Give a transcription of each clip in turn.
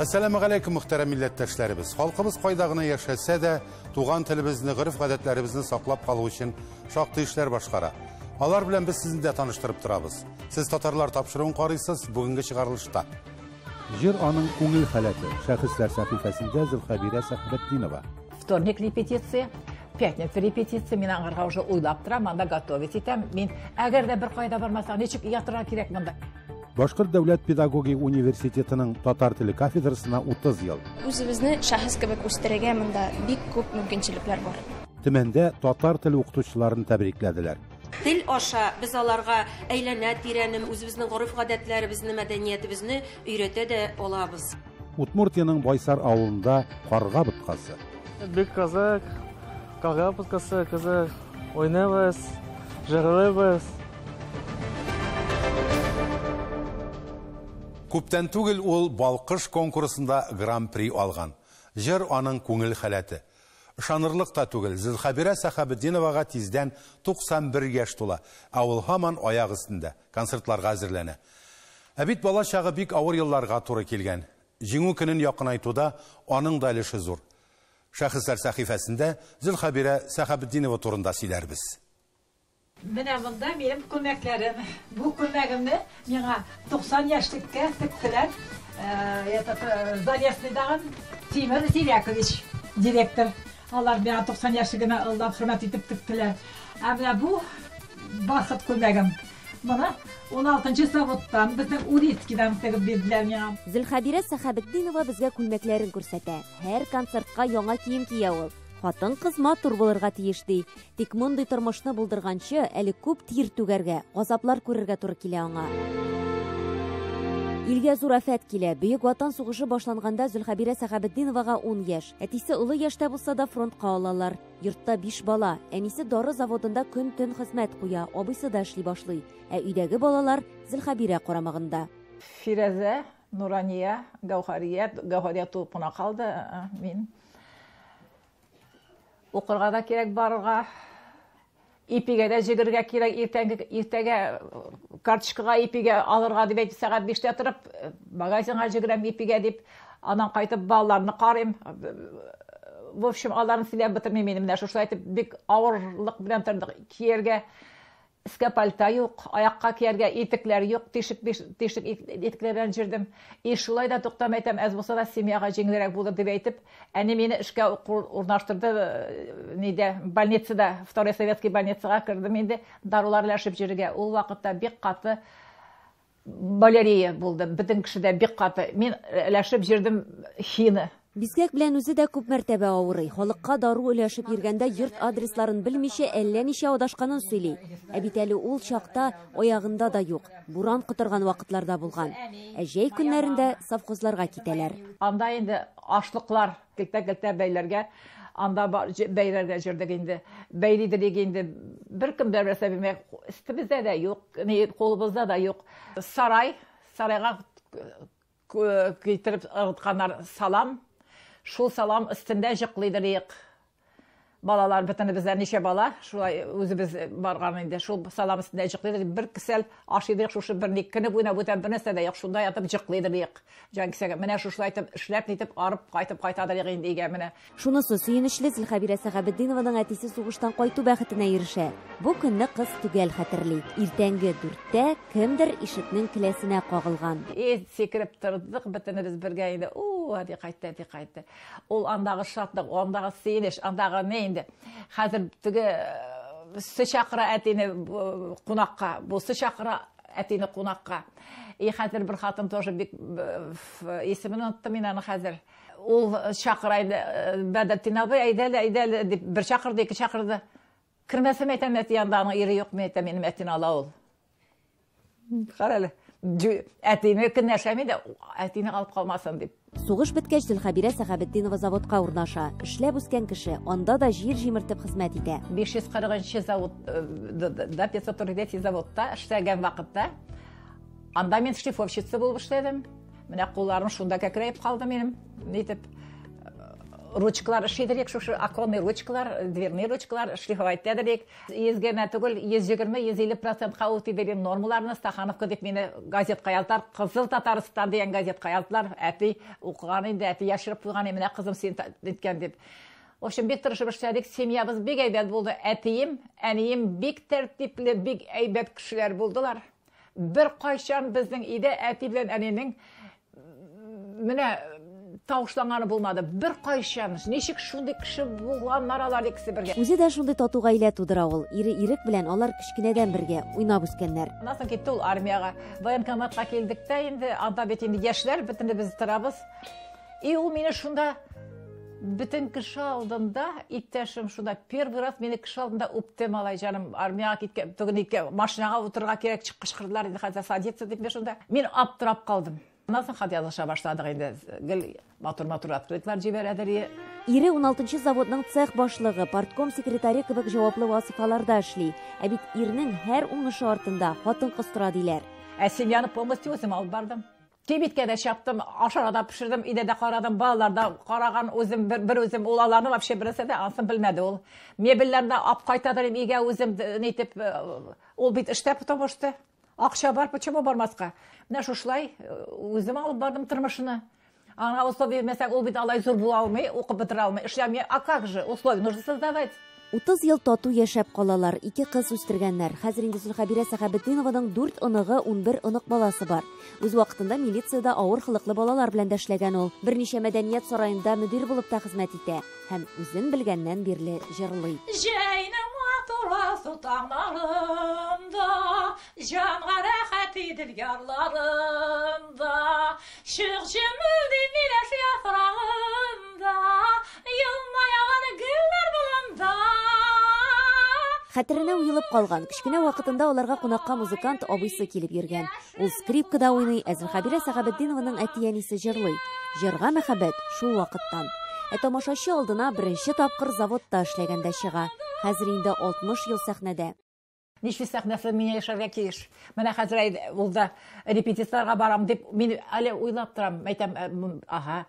Әссәламегаләйкүм, мөхтәрәм милләттәшләребез. Халкыбыз кайда гына яшәсә дә, туган телебезне, гореф-гадәтләребезне саклап калу өчен шактый эшләр башкара. Алар белән без сезне дә таныштырып торабыз. Сез татарлар тапшыруын карыйсыз, бүгенге чыгарылышта. Җыр аның күңел халәте. Шәхесләр сәхифәсендә Зөлхәбирә Сәхбәтдинова. Вторник репетиция, пятница репетиция, мин аңарга уже уйлап торам, анда готовить итәм. Мин әгәр дә бер кайда бармасам, ничек ятырга кирәк монда? Башкорт дәүләт педагогия университетының татар теле кафедрасына 30 ел. Үзебезне шәхес кебек үстерергә монда бик күп мөмкинчелекләр бар. Төмәндә татар теле укытучыларын тәбрикләделәр. Тел аша без аларга әйләнә-тирәне, үзебезнең гореф-гадәтләребезне, мәдәниятебезне өйрәтә дә алабыз. Удмуртиянең Байсар авылында карга боткасы. Бик кызык, карга боткасы кызык. Уйныйбыз, җырлыйбыз. Күптән түгел ул Балкыш конкурсында гран-при алган. Җыр аның күңел халәте. Ышанырлык та түгел, Зөлхәбирә Сәхәбетдиновага тиздән 91 яшь тула, ә ул һаман аяк өстендә, концертларга әзерләнә. Ә бит бала чагы бик авыр елларга туры килгән. Җиңү көнен якынайтуда аның да өлеше зур. Шәхесләр сәхифәсендә Зөлхәбирә Сәхәбетдинова турында сөйләрбез. Менә монда минем күлмәкләрем. Бу күлмәгемне миңа 90 яшьлеккә тектеләр. Этот Залесныйдагы Тимер Зирякович директор. Алар миңа 90 яшьлегемә ыллап хөрмәт итеп тектеләр. Ә менә бу бархат күлмәгем. Моны 16 заводтан, безнең Урицкийдан тегеп бирделәр миңа. Зөлхәбирә Сәхәбетдинова безгә күлмәкләрен күрсәтә. Һәр концертка яңа кием кия ул. Хатын-кыз матур булырга тиеш, ди. Тик мондый тормышны булдырганчы, әле күп тир түгәргә, газаплар күрергә туры килә аңа. Илгә зур афәт килә. Бөек Ватан сугышы башланганда Зөлхәбирә Сәхәбетдиновага 10 яшь. Әтисе олы яшьтә булса да фронтка алалар. Йортта 5 бала. Әнисе дары заводында көн-төн хезмәт куя, абыйсы да эшли башлый. Ә өйдәге балалар Зөлхәбирә карамагында. Фирәзә, Нурания, Гәүһәрия, Гәүһәрия туып кына калды, мин. Укырга да кирәк барырга, ипигә дә җигергә кирәк, иртәнге, иртәгә карточкага ипигә алырга дип әйтеп, сәгать 5-тә торып, магазинга җигерәм ипигә дип, аннан кайтып балаларны карыйм. В общем, аларны сөйләп бетермим инде, менә шушылай итеп бик авырлык белән тордык. Кияргә өскә пальто юк, аякка кияргә итекләр юк, тишек тишек итекләр белән җөрдем. И шулай да туктам әйтәм, әз булса да семьяга җиңелрәк булыр дип әйтеп, әни мине эшкә урнаштырды, нидә, больницада, второй советский больницага кердем инде, дарулар өләшеп йөрергә. Ул вакытта бик каты малярия булды, бөтен кешедә бик каты. Мин өләшеп йөрдем хина. Бизгәк белән үзе дә күп мәртәбә авырый. Халыкка дару өләшеп йөргәндә йорт адресларын белмичә әллә ничә адашканын сөйли. Ә бит әле ул чакта аягында да юк. Буран котырган вакытларда булган. Ә җәй көннәрендә совхозларга китәләр. Анда инде ашлыклар килтә-килтә бәйләргә, анда бәйләргә җөрдек инде. Бәйлидер инде. Бер кем дә берсе белмәй. Өстебездә дә юк, кулыбызда да юк. Сарай, сарайга китереп ыргытканнар салам. Шул салам өстендә җыклыйдыр ек. Балалар, бөтенебездә ничә бала, шулай үзебез барган инде, шул салам өстендә җыклыйдыр. Бер кесәл ашыйдыр, шушы бер ни көне буена бүтән бер нәрсә дә юк, шунда ятып җыклыйдыр ек. Җан кисәге. Менә шушылай итеп эшләп нитеп арып кайтып кайтадыр ек инде өйгә менә. Шунысы сөенечле, Зөлхәбирә Сәхәбетдинованың әтисе сугыштан кайту бәхетенә ирешә. Бу көнне кыз төгәл хәтерли. Иртәнге 4-тә кемдер ишекнең келәсенә кагылган. И сикереп тордык бөтенебез бергә инде. У, әти кайтты, әти кайтты. Ул андагы шатлык, андагы сөенеч, андагы не инде. Хәзер теге сы чакыра әтине кунакка, бусы чакыра әтине кунакка. И хәзер бер хатын тоже бик исемен оныттым мин аны хәзер. Ул чакыра инде, Бәдертдин абый, әйдә әле, әйдә әле дип бер чакырды, ике чакырды. Кермәсәм әйтәм, әти янында аның ире юк, мин әйтәм, минем әтине ала ул. Кара әле, әтине көнләшәм инде, әтине алып калмасын дип. Сугыш беткәч, Зөлхәбирә Сәхәбетдинова заводка урнаша. Эшләп үскән кеше, анда да җир җимертеп хезмәт итә. 540 завод, да, 543 заводта эшләгән вакытта, анда мин шлифовщица булып эшләдем. Менә кулларым шунда кәкрәеп калды минем. Нитеп. Ручкалар эшли идек, шушы оконный ручкалар, дверный ручкалар шлифовать итәдек. 100 генә түгел, 120-150 процентка үтидек нормаларны. Стахановка дип мине газетка яздылар. Кызыл Татарстан дигән газетка яздылар. Әти укыган инде, әти яшереп куйган, менә кызым син иткән дип. В общем, бик тырышып эшләдек. Семьябыз бик әйбәт булды. Әтием, әнием бик тәртипле, бик әйбәт кешеләр булдылар. Бер кайчан безнең өйдә әти белән әнинең менә тавышланганы булмады. Бер кайчан. Ничек шундый кеше булганнар алар икесе бергә. Үзе дә шундый тату гаилә тудыра ул. Ире Ирек белән алар кечкенәдән бергә уйнап үскәннәр. Аннан соң китте ул армиягә. Военкоматка килдек тә инде, анда бит инде яшьләр, бөтенебез торабыз. И ул мине шунда бөтен кеше алдында, иптәшем шунда первый раз мине кеше алдында үпте, малай җаным. Армиягә киткән, түген ике машинага утырырга кирәк, кычкырдылар инде, хәзер садиться дип, мин шунда. Мин аптырап калдым. Аннан соң хат языша башладык инде. Гел матур-матур открыткалар җибәрәдер. Ире 16-нчы заводның цех башлыгы, партком секретаре кебек җаваплы вазифаларда эшли. Ә бит ирнең һәр уңышы артында хатын-кыз тора диләр. Ә семьяны полностью үзем алып бардым. Кибеткә дә чаптым, ашарга да пешердем, өйдә дә карадым, балалар да караган үзем, бер үзем, ул аларны вообще берсе дә ансын белмәде ул. Мебельләрне дә алып кайтадыр өйгә үзем, нитеп, ул бит эштә, потому что акча бар, почему бармаска? Менә шушылай үзем алып бардым тормышны. Аңа условия бирмәсәң, ул бит алай зур була алмый, укып бетерә алмый, эшләми. А как же? Условия нужно создавать. 30 ел тату яшәп калалар, 2 кыз үстергәннәр. Хәзер инде Зөлхәбирә Сәхәбетдинованың 4 оныгы, 11 онык баласы бар. Үз вакытында милициядә авыр холыклы балалар белән дә эшләгән ул. Берничә мәдәният сараенда мөдир булып та хезмәт итә һәм үзен белгәннән бирле җырлый. Җәйнең матур алсу таңнарында, җанга рәхәт идел ярларында, чык җемелди миләш яфрагында, елмаяган гөлләр болында. Хәтеренә уелып калган, кечкенә вакытында аларга кунакка музыкант абыйсы килеп йөргән. Ул скрипкада уйный, ә Зөлхәбирә Сәхәбетдинованың әти-әнисе җырлый. Җырга мәхәббәт шул вакыттан. Ә тамашачы алдына беренче тапкыр заводта эшләгәндә чыга. Хәзер инде 60 ел сәхнәдә. Ничек сәхнәсе миңа яшәргә килеш. Менә хәзер ул да репетицияләргә барам дип, мин әле уйлап торам. Әйтәм, ага,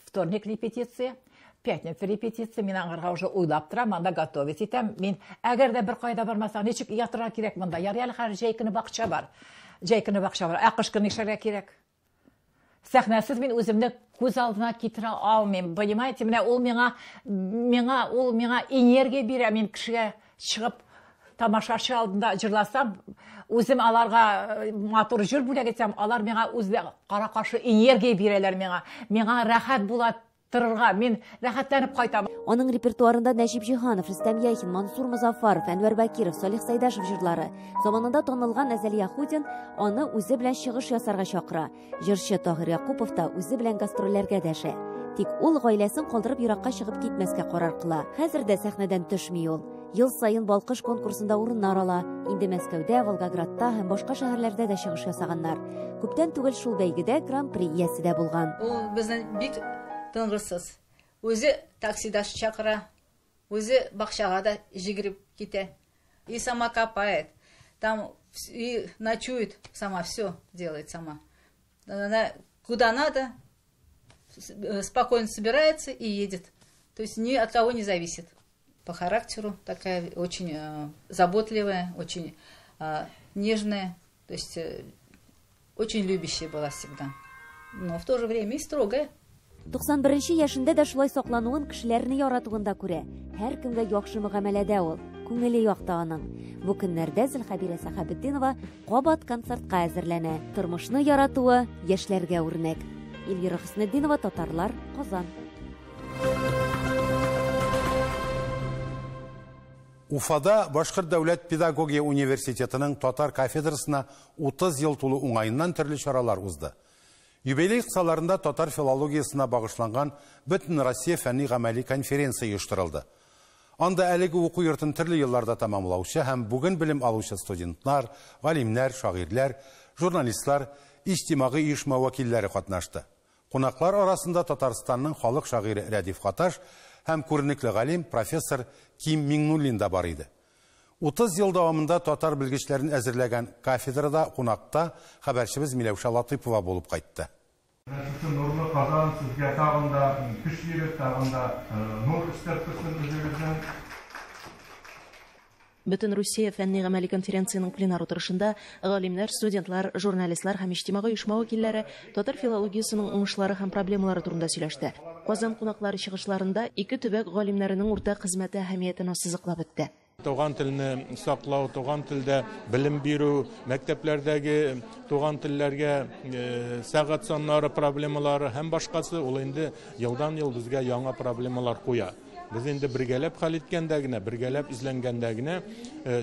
вторник репетиция, пятница репетиция, мин аңарга уже уйлап торам, анда готовить итәм. Мин әгәр дә бер кайда бармасам, ничек ятырга кирәк монда? Ярый әле хәзер җәй көне бакча бар. Җәй көне бакча бар. Ә кыш көне нишләргә кирәк? Сәхнәсез мин үземне күз алдына китерә алмыйм. Понимаете, менә ул миңа, миңа, ул миңа энергия бирә. Мин кешегә чыгып тамашачы алдында җырласам, үзем аларга матур җыр бүләк итсәм, алар миңа үзләре кара-каршы энергия бирәләр миңа. Миңа рәхәт була торырга, мин рәхәтләнеп кайтам. Аның репертуарында Нәҗип Җиһанов, Рөстәм Яхин, Мансур Мозаффаров, Әнвәр Бакиров, Салих Сәйдәшев җырлары. Заманында танылган Әзәл Яһудин аны үзе белән чыгыш ясарга чакыра. Җырчы Таһир Якупов та үзе белән гастрольләргә дәшә. Тик ул гаиләсен калдырып еракка чыгып китмәскә карар кыла. Хәзер дә сәхнәдән төшми ул. Ел саен Балкыш конкурсында урыннар ала. Инде Мәскәүдә, Волгоградта һәм башка шәһәрләрдә дә чыгыш ясаганнар. Күптән түгел шул бәйгедә Гран-при иясе дә булган. Ул безнең бик тынгысыз. Үзе таксида чакыра, үзе бакчага да җигереп китә. И сама копает, там и ночует сама, все делает сама. Она куда надо, спокойно собирается и едет. То есть ни от кого не зависит. По характеру такая очень заботливая, очень нежная, то есть очень любящая была всегда. Но в то же время и строгая. 91 яшендә дә шулай саклануын кешеләрне яратуында күрә. Һәркемгә яхшы мөгамәләдә ул, күңеле якта аның. Бу көннәрдә Зөлхәбирә Сәхәбетдинова кабат концертка әзерләнә. Тормышны яратуы яшьләргә үрнәк. Эльвира Хөснетдинова, Татарлар, Казан. Уфада Башкорт дәүләт педагогия университетының татар кафедрасына 30 ел тулу уңаеннан төрле чаралар узды. Юбилей кысаларында татар филологиясына багышланган Бөтен Россия фәнни гамәли конференция оештырылды. Анда әлеге уку йортын төрле елларда тәмамлаучы һәм бүген белем алучы студентлар, галимнәр, шагыйрьләр, журналистлар, иҗтимагый оешма вәкилләре катнашты. Кунаклар арасында Татарстанның халык шагыйре Рәдиф Гаташ һәм күренекле галим профессор Ким Миңнуллин да бар иде. 30 ел дәвамында татар белгечләрен әзерләгән кафедрада кунакта хәбәрчебез Миләүшә Латыпова булып кайтты. Шушы нурлы Казан сезгә тагын да көч биреп, тагын да нур өстәп торсын үзегезнең. Бөтен Русия фәнни-гамәли конференциянең пленар утырышында галимнәр, студентлар, журналистлар һәм иҗтимагый оешма вәкилләре татар филологиясенең уңышлары һәм проблемалары турында сөйләште. Казан кунаклары чыгышларында ике төбәк галимнәренең уртак хезмәте әһәмиятен ассызыклап үтте. Туган телне саклау, туган телдә белем бирү, мәктәпләрдәге туган телләргә сәгать саннары проблемалары һәм башкасы, ул инде елдан-ел безгә яңа проблемалар куя. Без инде бергәләп хәл иткәндә генә, бергәләп эзләнгәндә генә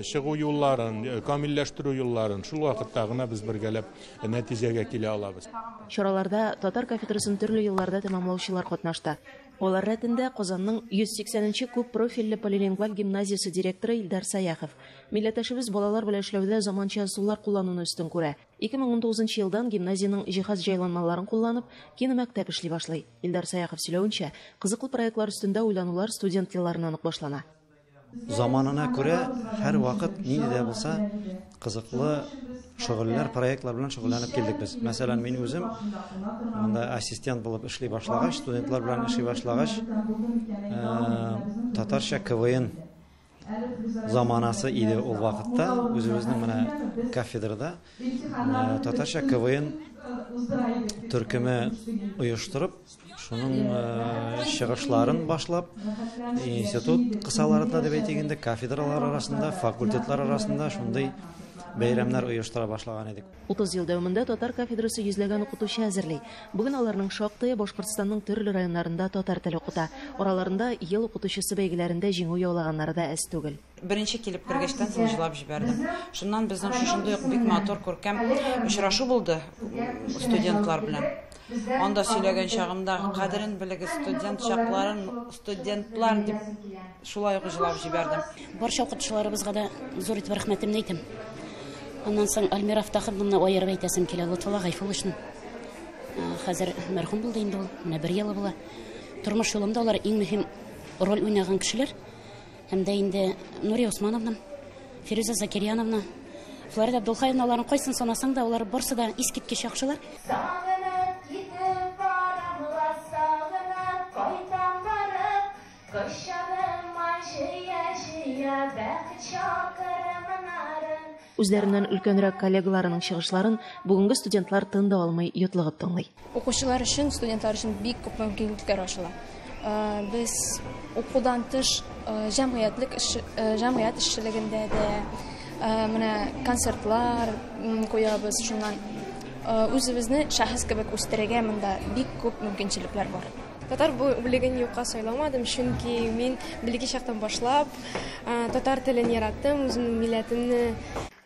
чыгу юлларын, камилләштерү юлларын шул вакытта гына без бергәләп нәтиҗәгә килә алабыз. Чараларда татар кафедрасын төрле елларда тәмамлаучылар катнашты. Алар рәтендә Казанның 180нче күп профильле полилингваль гимназиясе директоры Илдар Саяхов. Милләттәшебез балалар белән эшләүдә заманча ысуллар куллануны өстен күрә. 2019 елдан гимназиянең җиһаз җайланмаларын кулланып, киномәктәп эшли башлый. Илдар Саяхов сөйләвенчә, кызыклы проектлар өстендә уйланулар студент елларыннан ук башлана. Заманына күрә һәр вакыт нинди дә булса кызыклы шөгыльләр, проектлар белән шөгыльләнеп килдек без. Мәсәлән, мин үзем монда ассистент булып эшли башлагач, студентлар белән эшли башлагач, татарча КВН заманасы иде ул вакытта. Үзебезнең менә кафедрада татарча КВН төркеме оештырып, шуның чыгышларын башлап, институт кысаларында дип әйтик инде, кафедралар арасында, факультетлар арасында шундый бәйрәмнәр оештыра башлаган идек. 30 ел дәвамында татар кафедрасы йөзләгән укытучы әзерли. Бүген аларның шактые Башкортстанның төрле районнарында татар теле укыта. Араларында ел укытучысы бәйгеләрендә җиңү яулаганнары да әз түгел. Беренче килеп кергәчтән соң җылап җибәрдем. Шуннан безнең шушындый ук бик матур күркәм очрашу булды студентлар белән. Анда сөйләгән чагымда кадерен белегез студент чакларын, студентлар дип шулай ук җылап җибәрдем. Барча укытучыларыбызга да зур итеп рәхмәтемне әйтәм. Аннан соң Альмира Афтаховнаны аерып әйтәсем килә, Лотфулла Гайфулловичны. Хәзер мәрхүм булды инде ул, менә бер елы була. Тормыш юлымда алар иң мөһим роль уйнаган кешеләр. Һәм дә инде Нурия Усмановна, Фирүзә Закирьяновна, Флорида Абдулхаевна, аларның кайсын санасаң да, алар барсы да искиткеч яхшылар. Үзләреннән өлкәнрәк коллегаларының чыгышларын бүгенге студентлар тын да алмый йотлыгып тыңлый. Укучылар өчен, студентлар өчен бик күп мөмкинлекләр ачыла. Без укудан тыш җәмгыятьлек җәмгыять эшчелегендә дә менә концертлар куябыз, шуннан үзебезне шәхес кебек үстерергә монда бик күп мөмкинчелекләр бар. Татар бүлеген юкка сайламадым, чөнки мин бәләкәй чактан башлап татар телен яраттым, үземнең милләтемне.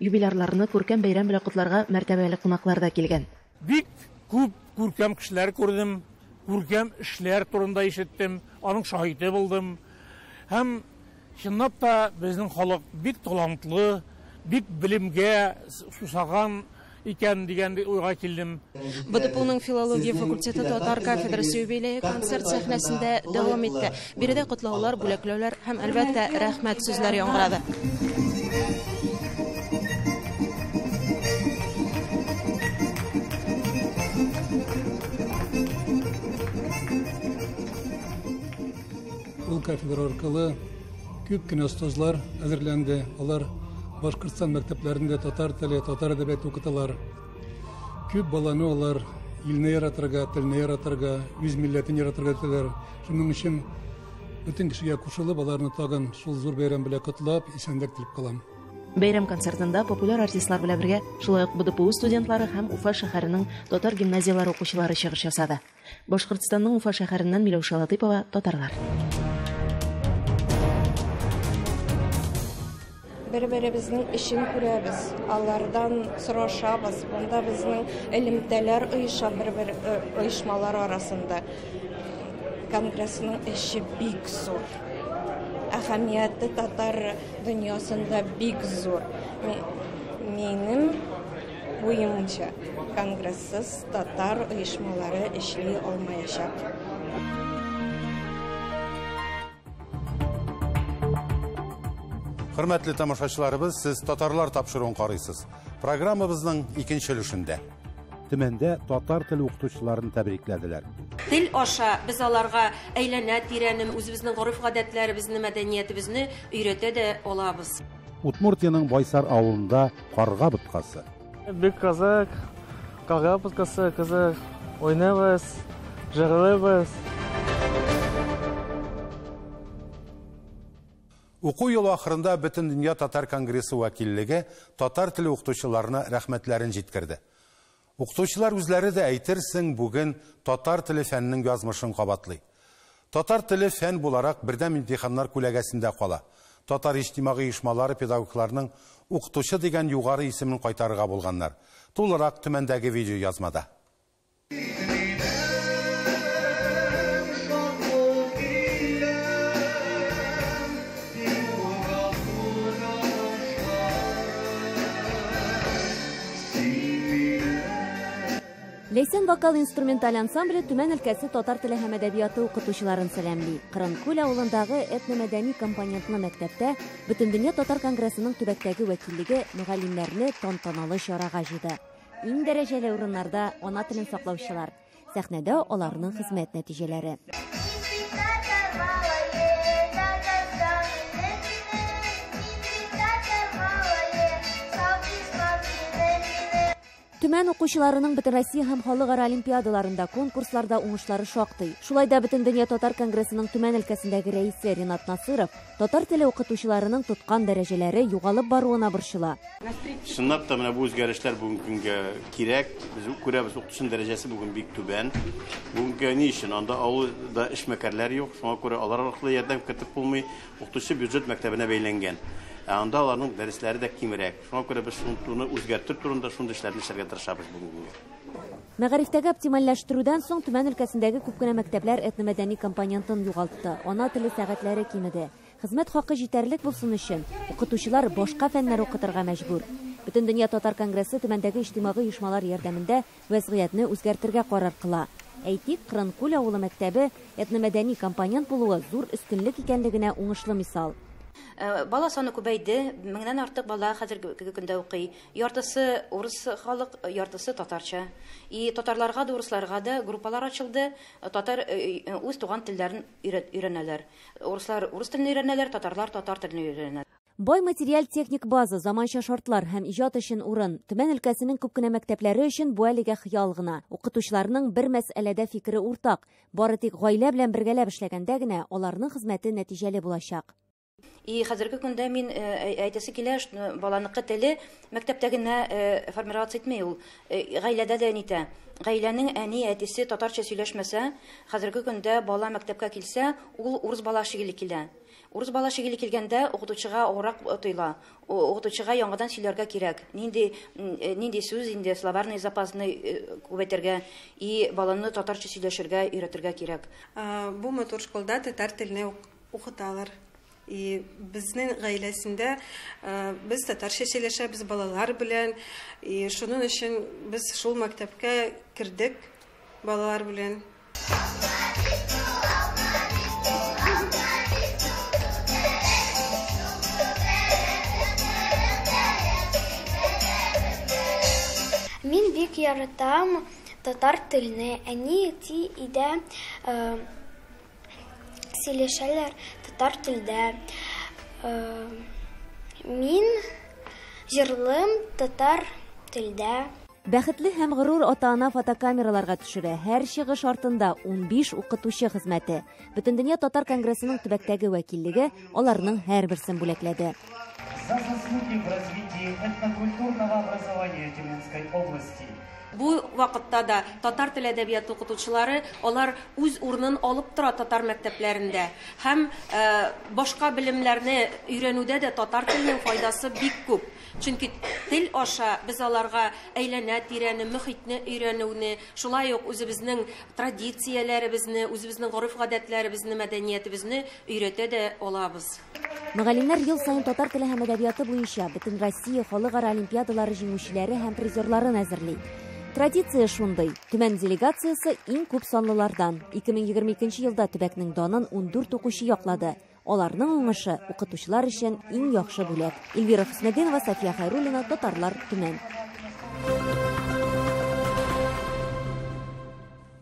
Юбилярларны күркәм бәйрәм белән котларга мәртәбәле кунаклар да килгән. Бик күп күркәм кешеләр күрдем, күркәм эшләр турында ишеттем, аның шаһиты булдым. Һәм чынлап та безнең халык бик талантлы, бик белемгә сусаган икән дигән уйга килдем. БДПУның филология факультеты татар кафедрасы юбилее концерт сәхнәсендә дәвам итте. Биредә котлаулар, бүләкләүләр һәм әлбәттә рәхмәт сүзләре яңгырады. Ул кафедра аркылы күп кенә остазлар әзерләнде. Алар Башкортстан мәктәпләрендә татар теле, татар әдәбияты укыталар. Күп баланы алар илне яратырга, телне яратырга, үз милләтен яратырга теләр. Шуның өчен бөтен кешегә кушылып, аларны тагын шул зур бәйрәм белән котлап, исәнлек теләп калам. Бәйрәм концертында популяр артистлар белән бергә шулай ук БДПУ студентлары һәм Уфа шәһәренең татар гимназияләре укучылары чыгыш ясады. Башкортстанның Уфа шәһәреннән Миләүшә Латыйпова, Татарлар. Бер-беребезнең эшен күрәбез, алардан сорашабыз. Монда безнең элемтәләр оеша бер-бер оешмалар арасында. Конгрессның эше бик зур. Әһәмияте татар дөньясында бик зур. Минем уемча, конгрессыз татар оешмалары эшли алмаячак. Хөрмәтле тамашачыларыбыз, сез Татарлар тапшыруын карыйсыз. Программабызның икенче өлешендә. Төмәндә татар теле укытучыларын тәбрикләделәр. Тел аша без аларга әйләнә-тирәне, үзебезнең гореф-гадәтләребезне, мәдәниятебезне өйрәтә дә алабыз. Удмуртиянең Байсар авылында карга боткасы. Бик кызык, карга боткасы кызык, уйныйбыз, җырлыйбыз. Уку елы ахырында Бөтендөнья татар конгрессы вәкиллеге татар теле укытучыларына рәхмәтләрен җиткерде. Укытучылар үзләре дә әйтерсең бүген татар теле фәненең язмышын кабатлый. Татар теле фән буларак бердәм имтиханнар күләгәсендә кала. Татар иҗтимагый оешмалары педагогларның укытучы дигән югары исемен кайтарырга булганнар. Тулырак Төмәндәге видеоязмада. Ләйсән вокал-инструменталь ансамбле Төмән өлкәсе татар теле һәм әдәбияты укытучыларын сәламли. Кырынкүл авылындагы этномәдәни компонентлы мәктәптә Бөтендөнья татар конгрессының төбәктәге вәкиллеге мөгаллимнәрне тантаналы чарага җыйды. Иң дәрәҗәле урыннарда ана телен саклаучылар. Сәхнәдә аларның хезмәт нәтиҗәләре. Төмән укучыларының Бөтенроссия һәм халыкара олимпиадаларында, конкурсларда уңышлары шактый. Шулай да Бөтендөнья татар конгрессының Төмән өлкәсендәге рәисе Ринат Насыров татар теле укытучыларының тоткан дәрәҗәләре югалып баруына борчыла. Чынлап та менә бу үзгәрешләр бүгенге көнгә кирәк. Без күрәбез, укытучының дәрәҗәсе бүген бик түбән. Бүгенге ни өчен? Анда авылда эшмәкәрләр юк, шуңа күрә алар аркылы ярдәм кертеп булмый. Укытучы бюджет мәктәбенә бәйләнгән. Ә анда аларның дәресләре дә кимрәк. Шуңа күрә без шуны үзгәртү турында шундый эшләрне эшләргә тырышабыз бүгенге көнгә. Мәгарифтәге оптимальләштерүдән соң Төмән өлкәсендәге күп кенә мәктәпләр этномәдәни компонентын югалтты. Ана теле сәгатьләре кимеде. Хезмәт хакы җитәрлек булсын өчен укытучылар башка фәннәр укытырга мәҗбүр. Бөтендөнья татар конгрессы Төмәндәге иҗтимагый оешмалар ярдәмендә вәзгыятьне үзгәртергә карар кыла. Әйтик, Кырынкүл авылы мәктәбе этномәдәни компонент булуы зур өстенлек икәнлегенә уңышлы мисал. Бала саны күбәйде, меңнән артык бала хәзерге көндә укый. Яртысы урыс халык, яртысы татарча. И татарларга да, урысларга да группалар ачылды. Татар үз туган телләрен өйрәнәләр. Урыслар урыс телен өйрәнәләр, татарлар татар телен өйрәнәләр. Бай материаль-техник база, заманча шартлар һәм иҗат өчен урын. Төмән өлкәсенең күп кенә мәктәпләре өчен бу әлегә хыял гына. Укытучыларның бер мәсьәләдә фикере уртак. Бары тик гаилә белән бергәләп эшләгәндә генә аларның хезмәте нәтиҗәле булачак. И хәзерге көндә мин әйтәсе килә, баланыкы теле мәктәптә генә формироваться итми ул. Гаиләдә дә нитә. Гаиләнең әни, әтисе татарча сөйләшмәсә, хәзерге көндә бала мәктәпкә килсә, ул урыс бала шикелле килә. Урыс бала шикелле килгәндә укытучыга авыррак тоела. Укытучыга яңадан сөйләргә кирәк. Нинди нинди сүз инде словарный запасны күбәйтергә и баланы татарча сөйләшергә өйрәтергә кирәк. Бу матур школда татар телене укыталар. И безнең гаиләсендә без татарча сөйләшәбез балалар белән. И шуның өчен без шул мәктәпкә кердек балалар белән. Мин бик яратам татар телне. Әни, әти өйдә сөйләшәләр татар телдә. Мин җырлым татар телдә. Бәхетле һәм горур ата-ана фотокамераларга төшерә. Һәр чыгыш артында 15 укытучы хезмәте. Бөтендөнья татар конгрессының төбәктәге вәкиллеге аларның һәрберсен бүләкләде. За заслуги в развитии этнокультурного образования Тюменской области. Бу вакытта да татар теле әдәбияты укытучылары алар үз урынын алып тора татар мәктәпләрендә. Һәм башка белемнәрне өйрәнүдә дә татар теленең файдасы бик күп. Чөнки тел аша без аларга әйләнә-тирәне, мөхитне өйрәнүне, шулай ук үзебезнең традицияләребезне, үзебезнең гореф-гадәтләребезне, мәдәниятебезне өйрәтә дә алабыз. Мөгаллимнәр ел саен татар теле һәм әдәбияты буенча Бөтенроссия халыкара олимпиадалары җиңүчеләре һәм призерларын әзерли. Традиция шундый. Төмән делегациясе иң күп санлылардан. 2022 елда төбәкнең данын 14 укучы яклады. Аларның уңышы укытучылар өчен иң яхшы бүләк. Эльвира Хөснетдинова, София Хайруллина, Татарлар, Төмән.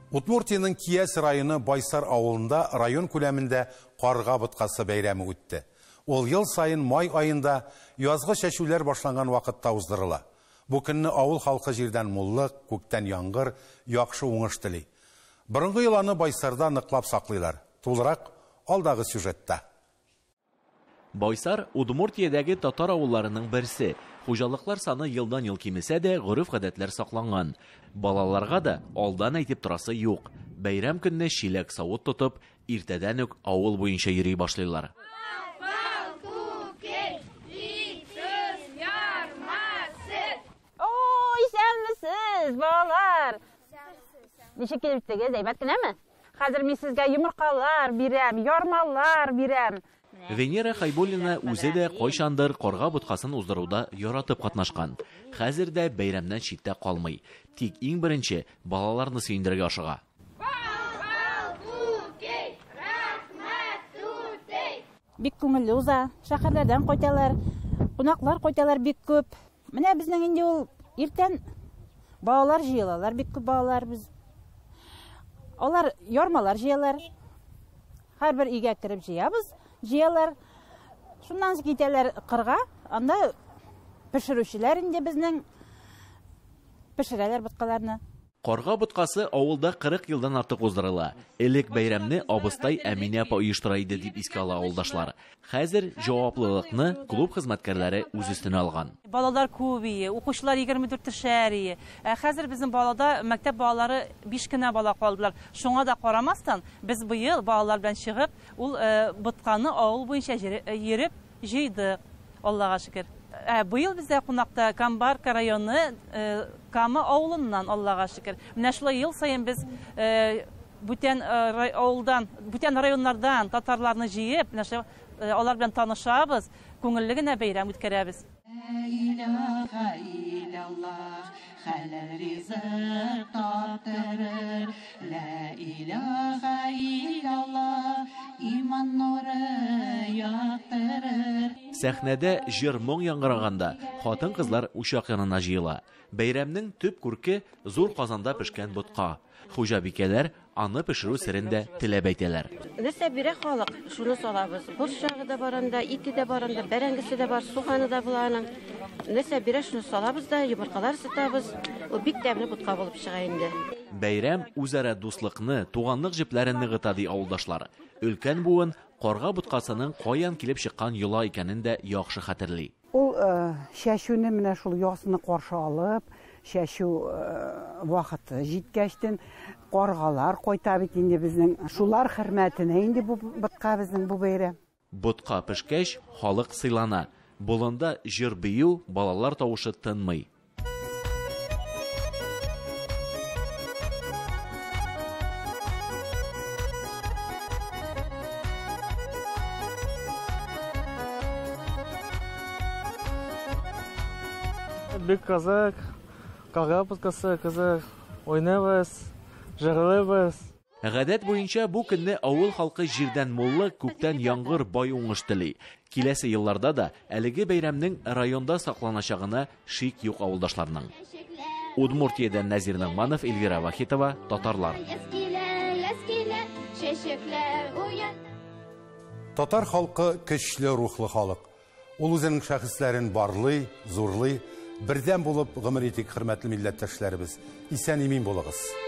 Удмуртиянең Кияс районы Байсар авылында район күләмендә Карга боткасы бәйрәме үтте. Ул ел саен май аенда, язгы чәчүләр башланган вакытта уздырыла. Бу көнне авыл халкы җирдән муллык, күктән яңгыр, яхшы уңыш тели. Борынгы йоланы Байсарда ныклап саклыйлар. Тулырак алдагы сюжетта. Байсар Удмуртиядәге татар авылларының берсе. Хуҗалыклар саны елдан-ел кимесә дә, гореф-гадәтләр сакланган. Балаларга да алдан әйтеп торасы юк. Бәйрәм көнне чиләк савыт тотып, иртәдән үк авыл буенча йөри башлыйлар. О, исәнмесез, балалар! Ничек килеп җиттегез? Әйбәт кенәме? Хәзер мин сезгә йомыркалар бирәм, ярмалар бирәм. Венера Хайбуллина үзе дә кайчандыр карга боткасын уздыруда яратып катнашкан. Хәзер дә бәйрәмнән читтә калмый. Тик иң беренче балаларны сөендерергә ашыга. Бик күңелле уза. Шәһәрләрдән кайталар, кунаклар кайталар бик күп. Менә безнең инде ул иртән балалар җыелалар, бик күп балалар без. Алар ярмалар җыялар. Һәрбер өйгә кереп җыябыз, җыялар. Шуннан соң китәләр кырга, анда пешерүчеләр инде безнең пешерәләр боткаларны. Карга боткасы авылда 40 елдан артык уздырыла. Элек бәйрәмне абыстай Әминә апа оештыра иде дип искә ала авылдашлар. Хәзер җаваплылыкны клуб хезмәткәрләре үз өстенә алган. Балалар күп ие, укучылар 24 шәһәр ие. Ә хәзер безнең балада мәктәп балалары 5 кенә бала калдылар. Шуңа да карамастан, без быел балалар белән чыгып, ул ботканы авыл буенча йөреп җыйдык. Аллага шөкер. Быел бездә кунакта Камбарка районы Кама авылыннан, Аллага шөкер. Менә шулай ел саен без бүтән авылдан, бүтән районнардан татарларны җыеп, менә шулай алар белән танышабыз, күңелле генә бәйрәм үткәрәбез. Хәләл ризык таптырыр, ла илаха иллаллаһ, иман нуры яктырыр. Сәхнәдә җыр-моң яңгыраганда хатын-кызлар учак янына җыела. Бәйрәмнең төп күрке зур казанда пешкән ботка. Хуҗабикәләр аны пешерү серен дә теләп әйтәләр. Нәрсә бирә халык, шуны салабыз. Борчагы да бар анда, ите дә бар анда, бәрәңгесе дә бар, суганы да була аның. Нәрсә бирә, шуны салабыз да, йомыркалар сытабыз. Ул бик тәмле ботка булып чыга инде. Бәйрәм үзара дуслыкны, туганлык җепләрен ныгыта, ди авылдашлар. Өлкән буын карга боткасының каян килеп чыккан йола икәнен дә яхшы хәтерли. Ул чәчүне менә шул язны каршы алып, чәчү вакыты җиткәчтен каргалар кайта бит инде безнең. Шулар хөрмәтенә инде бу ботка безнең бу бәйрәм. Ботка пешкәч, халык сыйлана. Болында җыр-бию, балалар тавышы тынмый. Бик кызык, карга боткасы кызык, уйныйбыз, җырлыйбыз. Гадәт буенча бу көнне авыл халкы җирдән муллык, күктән яңгыр, бай уңыш тели. Киләсе елларда да әлеге бәйрәмнең районда сакланачагына шик юк авылдашларның. Удмуртиядән Нәзир Нагманов, Эльвира Вахитова, Татарлар. Татар халкы көчле рухлы халык. Ул үзенең шәхесләрен барлый, зурлый, бердәм булып гомер итик, хөрмәтле милләттәшләребез. Исән имин булыгыз.